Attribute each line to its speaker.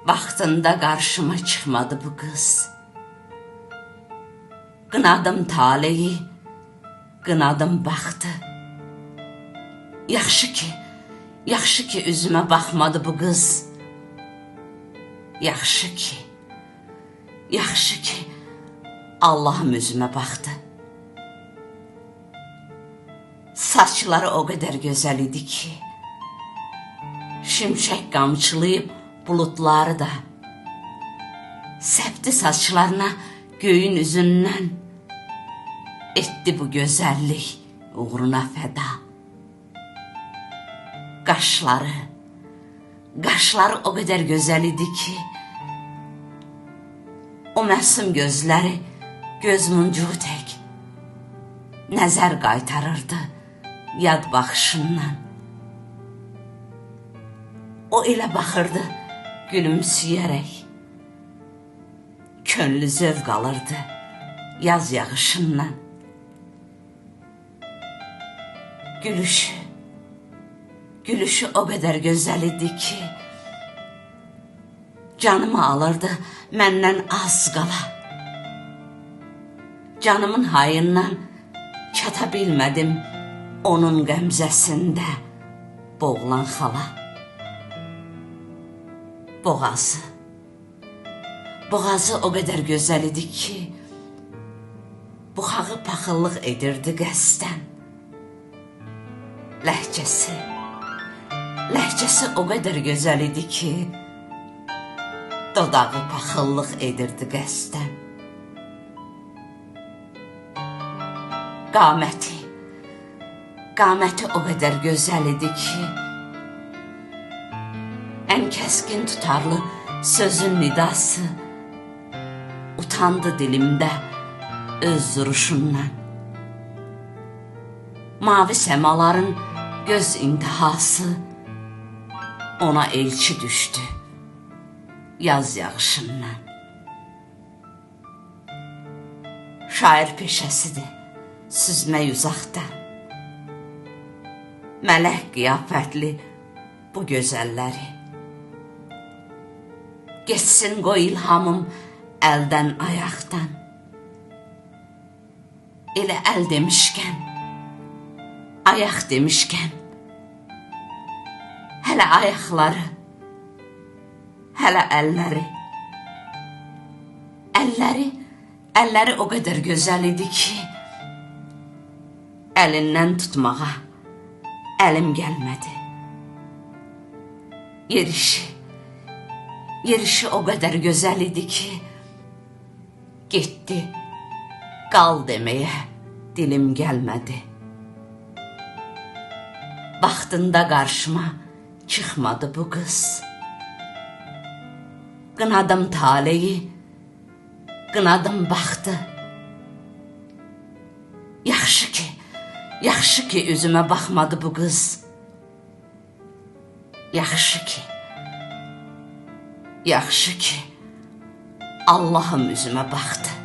Speaker 1: Vaxtında qarşıma çıxmadı bu qız. Qınadım taleyi, qınadım baxtı. Yaxşı ki, yaxşı ki üzümə baxmadı bu qız. Yaxşı ki, yaxşı ki Allahım üzümə baxdı. Saçları o qədər gözəl idi ki, şimşək qamçılayıb bulutları da səpdi saçlarına göyün üzündən, etdi bu gözəllik uğruna fəda. Qaşları, qaşları o qədər gözəl idi ki, o məsum gözləri göz muncuğu tək nəzər qaytarırdı yad baxışından. O elə baxırdı gülümsəyərək, könlü zövq alırdı yaz yağışından. Gülüşü, gülüşü o qədər gözəl idi ki, canımı alırdı məndən az qala. Canımın hayından çata bilmədim onun qəmzəsində boğulan xala. Boğazı, boğazı o qədər gözəl idi ki, buxağı paxıllıq edirdi qəsdən. Ləhcəsi, ləhcəsi o qədər gözəl idi ki, dodağı paxıllıq edirdi qəsdən. Qaməti, qaməti o qədər gözəl idi ki, ən kəskin tutarlı sözün nidası utandı dilimdə öz duruşundan. Mavi səmaların göz intihası ona elçi düşdü yaz yağışından. Şair peşəsidir süzmək uzaqdan. Mələk qiyafətli bu gözəlləri. Getsin qoy ilhamım əldən ayaqdan. Elə əl demişkən, ayaq demişkən, hələ ayaqları, hələ əlləri. Əlləri, əlləri o qədər gözəl idi ki, əlindən tutmağa əlim gəlmədi. Yerişi, yerişi o qədər gözəl idi ki, getdi, qal deməyə dilim gəlmədi. Vaxtında qarşıma çıxmadı bu qız. Qınadım taleyi, qınadım baxtı. Yaxşı ki, yaxşı ki üzümə baxmadı bu qız. Yaxşı ki, yaxşı ki Allahım üzümə baxdı.